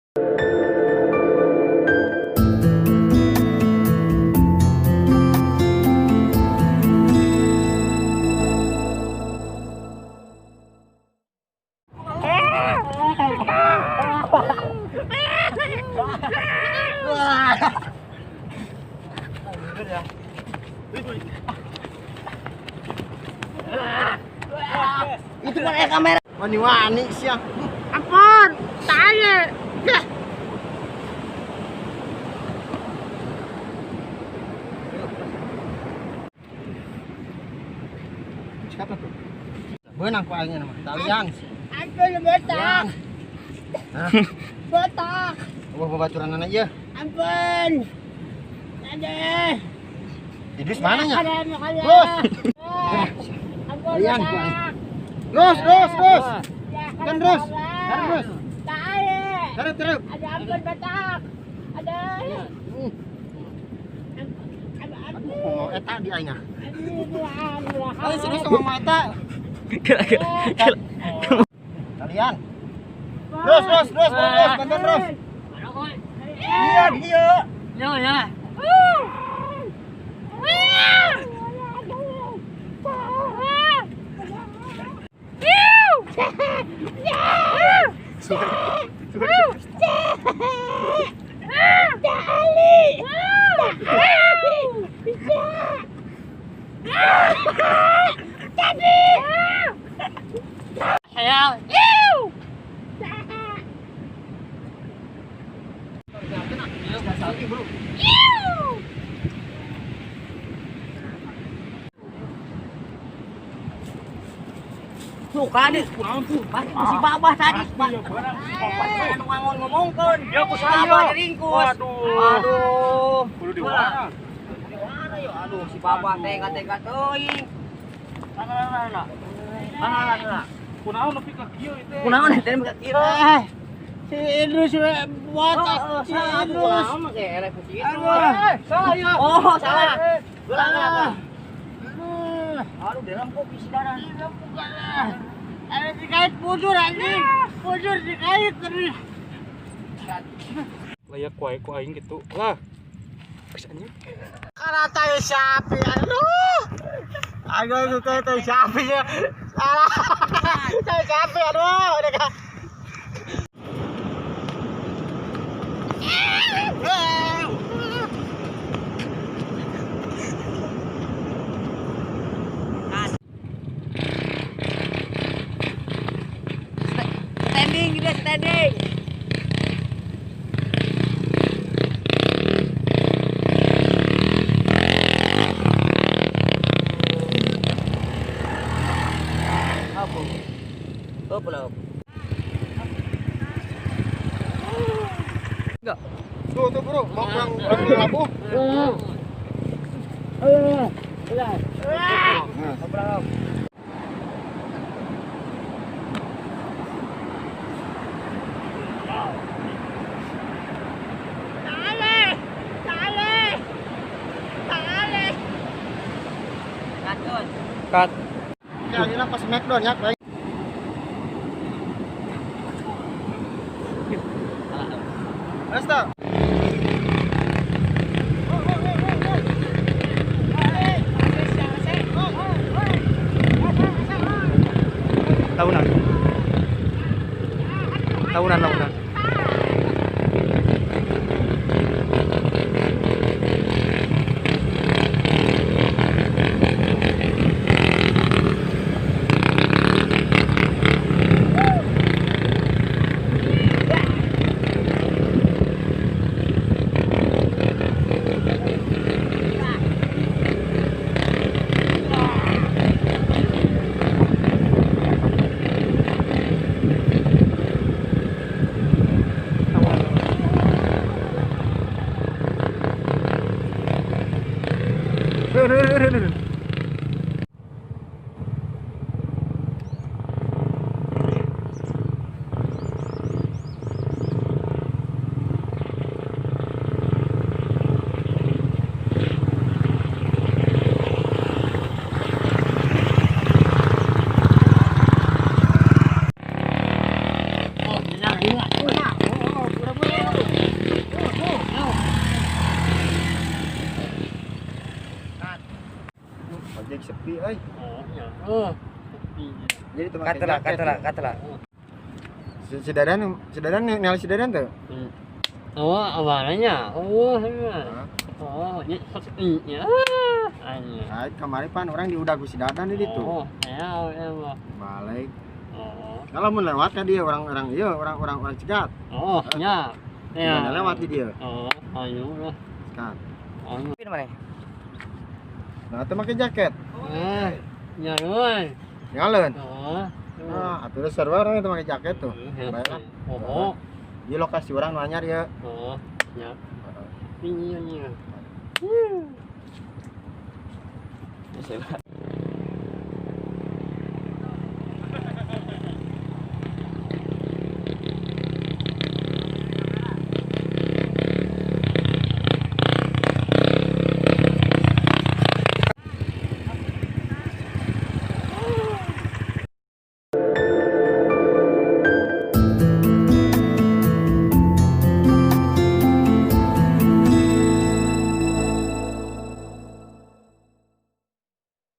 Itu kan kamera. Wani-wani sih. Ampun, tahan. Siapa tuh? Benang ku aingnya nama. Talian. Ampun botak. Botak. Wah, babaturan anak ieu. Ampun. Ada. Idris mana nya? Bos. Talian ku aing. Terus, terus, terus. Kan terus. Kan terus. Terus, terus. Ada ampun botak. Ada. Aduh, eta di aing. Ayo serius sama mata. Kalian. Terus, terus, terus, terus, bantuan terus. Iya, dia. Ya, ya. Tuh kan, si babah tadi, anu ngomongkeun. Ya ku saya. Babah diringkus. Waduh. Aduh. Kudu di mana? Di mana yo? Aduh, si babah tega-tega teuing. Mana mana. Kunaon nepi ka kieu ieu teh? Kunaon teh nepi ka kieu? Si Idris botak. Si Idris. Kunaon make eleh ku si Idris. Salah ya. Oh, salah. Ulang ulang. Aduh, dalam kok isi darah. Ada dikait bujur anjing. Bujur dikait terus. Layak ku aing ku aing gitu. Lah. Geus anjing. Karena tai sapi aduh. Aduh itu tai sapi ya. Salah. Tai sapi aduh. Udah kan. Standing gitu, standing. Apa? Apa lah? Enggak. Tuh, tuh bro, mau kurang labuh. Udah. Cut. Ya, ini pas smackdown ya, baik. Resta. Tahunan. Tahunan, tahunan. Oh. Jadi teu make Katela, jaket. Katela, katela. Si Dadan, si Dadan nel si Dadan tuh. Oh, awalnya. Oh, iya. Oh, ini sepi ya. Anjir. Nah, kemarin pan urang diudag ku si Dadan di ditu. Oh, ya, ya. Balik. Oh. Kalau mun lewat ka dia orang-orang ieu, orang-orang orang cegat. Oh, ya. Ya. Lewat di dia. Oh, ayo lah. Kan. Ayo. Mana? Nah, teu make jaket. Eh, ya, euy. Ngaleun. Oh. Nah, atuh server orang teu make jaket tuh. Baiklah. Oh. Di lokasi urang nu anyar ya. Oh, ya. Ini ini.